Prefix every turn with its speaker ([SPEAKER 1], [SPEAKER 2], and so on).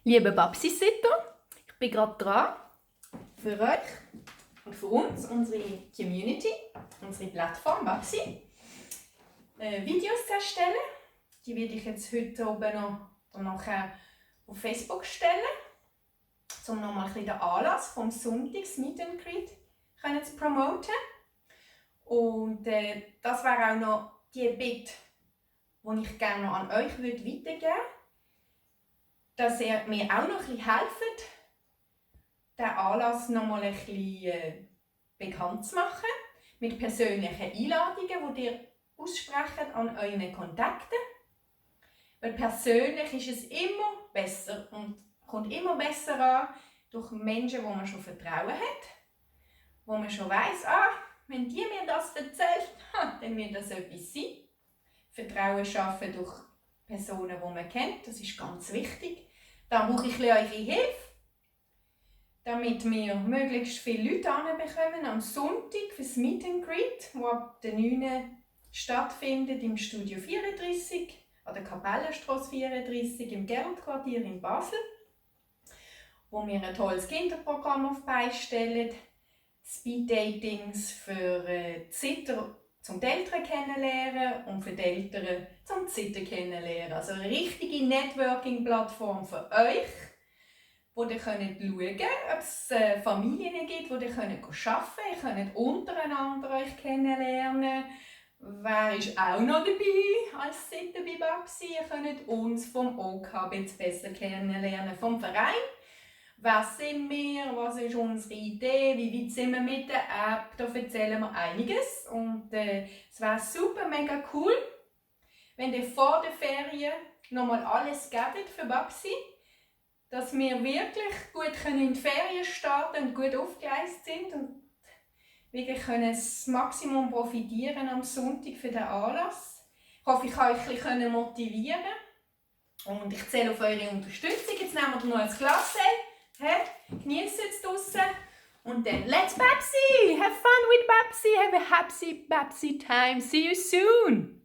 [SPEAKER 1] Liebe Babsi-Sitter, ich bin gerade dran, für euch und für uns, unsere Community, unsere Plattform Babsi, Videos zu erstellen. Die werde ich jetzt heute oben noch und nachher auf Facebook stellen, um nochmal ein bisschen den Anlass vom Sonntags Meet and Greet zu promoten. Und das wäre auch noch die Bitte, die ich gerne noch an euch weitergeben würde, dass ihr mir auch noch ein bisschen helft, den Anlass noch mal ein bisschen bekannt zu machen, mit persönlichen Einladungen, die ihr aussprecht an euren Kontakten. Weil persönlich ist es immer besser und kommt immer besser an durch Menschen, wo man schon Vertrauen hat, wo man schon weiss, wenn die mir das erzählt, dann wird das etwas sein. Vertrauen schaffen durch Personen, die man kennt, das ist ganz wichtig. Da brauche ich eure Hilfe, damit wir möglichst viele Leute anbekommen am Sonntag für das Meet and Greet, das ab der 9. stattfindet im Studio 34 an der Kapellenstrasse 34 im Geroldquartier in Basel, wo wir ein tolles Kinderprogramm auf die Beine stellen, Speed-Datings für die Sitter zum die Eltern kennenlernen und für die Eltern zum die Sitter kennenlernen. Also eine richtige Networking-Plattform für euch, wo ihr schauen könnt, ob es Familien gibt, wo ihr arbeiten könnt. Ihr könnt untereinander euch kennenlernen. Wer ist auch noch dabei als Sitter bei Babsi? Ihr könnt uns vom OKB jetzt besser kennenlernen, vom Verein. Wer sind wir? Was ist unsere Idee? Wie weit sind wir mit der App? Da erzählen wir einiges. Und es wäre super, mega cool, wenn ihr vor der Ferien nochmal alles gebt für Babsi, dass wir wirklich gut in die Ferien starten und gut aufgeleistet sind und wirklich das Maximum profitieren am Sonntag für den Anlass. Ich hoffe, ich kann euch ein bisschen motivieren und ich zähle auf eure Unterstützung. Jetzt nehmen wir noch ein Glas. Genießt es draussen und dann let's Babsi! Have fun with Babsi! Have a happy Babsi time! See you soon!